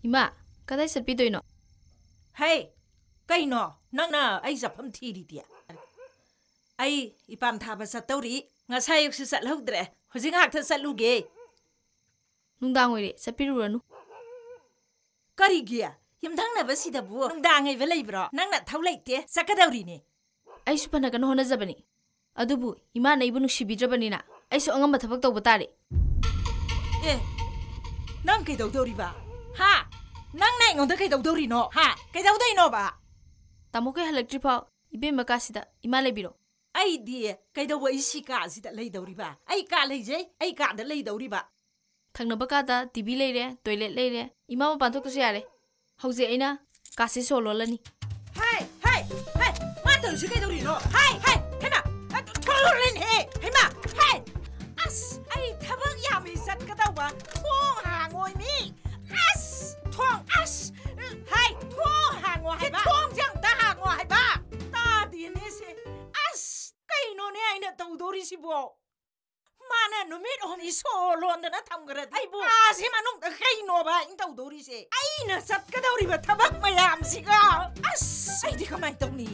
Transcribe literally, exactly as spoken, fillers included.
ꯏꯃꯥ, ꯀꯗꯥꯏ ꯆꯠꯄꯤꯗꯣꯏꯅꯣ? ꯍꯩ, ꯀꯩꯅꯣ? ꯅꯪꯅ ꯑꯩ ꯆꯠꯐꯝ ꯊꯤꯔꯤꯗꯤ? ꯑꯩ ꯏꯄꯥꯟ ꯊꯥꯕ ꯆꯠꯇꯧꯔꯤ꯫ ꯉꯁꯥꯏ ꯑꯌꯨꯛꯁꯨ ꯆꯠꯍꯧꯗ꯭ꯔꯦ꯫ ꯍꯧꯖꯤꯛ ꯉꯥꯛꯇ ꯆꯠꯂꯨꯒꯦ꯫ ꯅꯨꯡꯗꯥꯡ ꯑꯣꯏꯔꯦ, ꯆꯠꯄꯤꯔꯨꯔꯅꯨ꯫ ꯀꯔꯤꯒꯤ? ꯌꯨꯝꯊꯪꯅꯕꯁꯤꯗꯕꯨ ꯅꯨꯡꯗꯥꯡ ꯍꯥꯏꯕ ꯂꯩꯕ꯭ꯔꯣ? ꯅꯪ ꯅꯊꯧ ꯂꯩꯇꯦ, ꯆꯠꯀꯗꯧꯔꯤꯅꯦ꯫ ꯑꯩꯁꯨ ꯐꯅ ꯀꯟꯅ ꯍꯣꯠꯅꯖꯕꯅꯤ, ꯑꯗꯨꯕꯨ ꯏꯃꯥꯅ ꯑꯩꯕꯨ ꯅꯨꯡꯁꯤꯕꯤꯗ꯭ꯔꯕꯅꯤꯅ ꯑꯩꯁꯨ ꯑꯉꯝꯕ ꯊꯕꯛ ꯇꯧꯕ ꯇꯥꯔꯦ꯫ ꯑꯦ, ꯅꯪ ꯀꯩꯗꯧꯗꯧꯔꯤꯕ? ꯍꯥ? ꯅꯪꯅ ꯑꯩꯉꯣꯟꯗ ꯀꯩꯗꯧꯗꯧꯔꯤꯅꯣ? ꯍꯥ? ꯀꯩꯗꯧꯗꯣꯏꯅꯣꯕ? ꯇꯥꯃꯣ ꯀꯩ ꯍꯜꯂꯛꯇ꯭ꯔꯤ ꯐꯥꯎ ꯏꯕꯦꯝꯃ ꯀꯥꯁꯤꯗ ꯏꯃꯥ ꯂꯩꯕꯤꯔꯣ꯫ ꯑꯩꯗꯤ ꯀꯩꯗꯧꯕ ꯑꯩ ꯁꯤ ꯀꯥꯁꯤꯗ ꯂꯩꯗꯧꯔꯤꯕ? ꯑꯩ ꯀꯥ ꯂꯩꯖꯩ, ꯑꯩ ꯀꯥꯗ ꯂꯩꯗꯧꯔꯤꯕ꯫ ꯊꯪꯅꯕ ꯀꯥꯗ ꯇꯤ ꯚꯤ ꯂꯩꯔꯦ, ꯇꯣꯏꯂꯦꯠ ꯂꯩꯔꯦ꯫ ꯏꯃꯥ ꯃꯄꯥꯟ ꯊꯣꯛꯇ꯭ꯔꯁꯨ ꯌꯥꯔꯦ꯫ ꯍꯧꯖꯤꯛ ꯑꯩꯅ ꯀꯥꯁꯦ ꯁꯣ ꯂꯣꯜꯂꯅꯤ꯫ ꯍꯥꯏ, ꯍꯥꯏ, ꯍꯥꯏ, ꯃꯥ ꯇꯧꯔꯤꯁꯤ ꯀꯩꯗꯧꯔꯤꯅꯣ? ꯍꯥꯏ, ꯍꯥꯏ, ꯍꯩꯃꯥ, ꯑꯗꯨ ꯊꯣꯛꯂꯛꯂꯦꯅꯦꯍꯦ, ꯍꯩꯃꯥ, ꯍꯥꯏ꯫ ꯑꯁ, ꯑꯩ ꯊꯕꯛ ꯌꯥꯝꯃꯤ ꯆꯠꯀꯗꯧꯕ, ꯊꯣꯡ ꯍꯥꯡꯉꯣꯏ ꯃꯤ꯫ ꯑꯁ, ꯊꯣꯡ, ꯑꯁ, ꯍꯥꯏ, ꯊꯣꯡ ꯍꯥꯡꯉꯣ ꯍꯥꯏꯕ꯫ ꯊꯣꯡꯁꯦ ꯑꯝꯇ ꯍꯥꯡꯉꯣ ꯍꯥꯏꯕ꯫ ꯇꯥꯗꯦꯅꯦ ꯁꯦ꯫ ꯑꯁ, ꯀꯩꯅꯣꯅꯦ ꯑꯩꯅ ꯇꯧꯗꯧꯔꯤꯁꯤꯕꯣ? ꯃꯥꯅ ꯅꯨꯃꯤꯠ ꯍꯨꯝꯅꯤ ꯁꯣ ꯂꯣꯟꯗꯅ ꯊꯝꯈ꯭ꯔꯗꯤ ꯑꯩꯕꯨ ꯀꯥꯁꯤ ꯃꯅꯨꯡꯗ ꯀꯩꯅꯣꯕ ꯑꯩꯅ ꯇꯧꯗꯧꯔꯤꯁꯦ? ꯑꯩꯅ ꯆꯠꯀꯗꯧꯔꯤꯕ ꯊꯕꯛ ꯃꯌꯥꯝꯁꯤꯒ꯫ ꯑꯁ, ꯑꯩꯗꯤ ꯀꯃꯥꯏꯅ ꯇꯧꯅꯤ?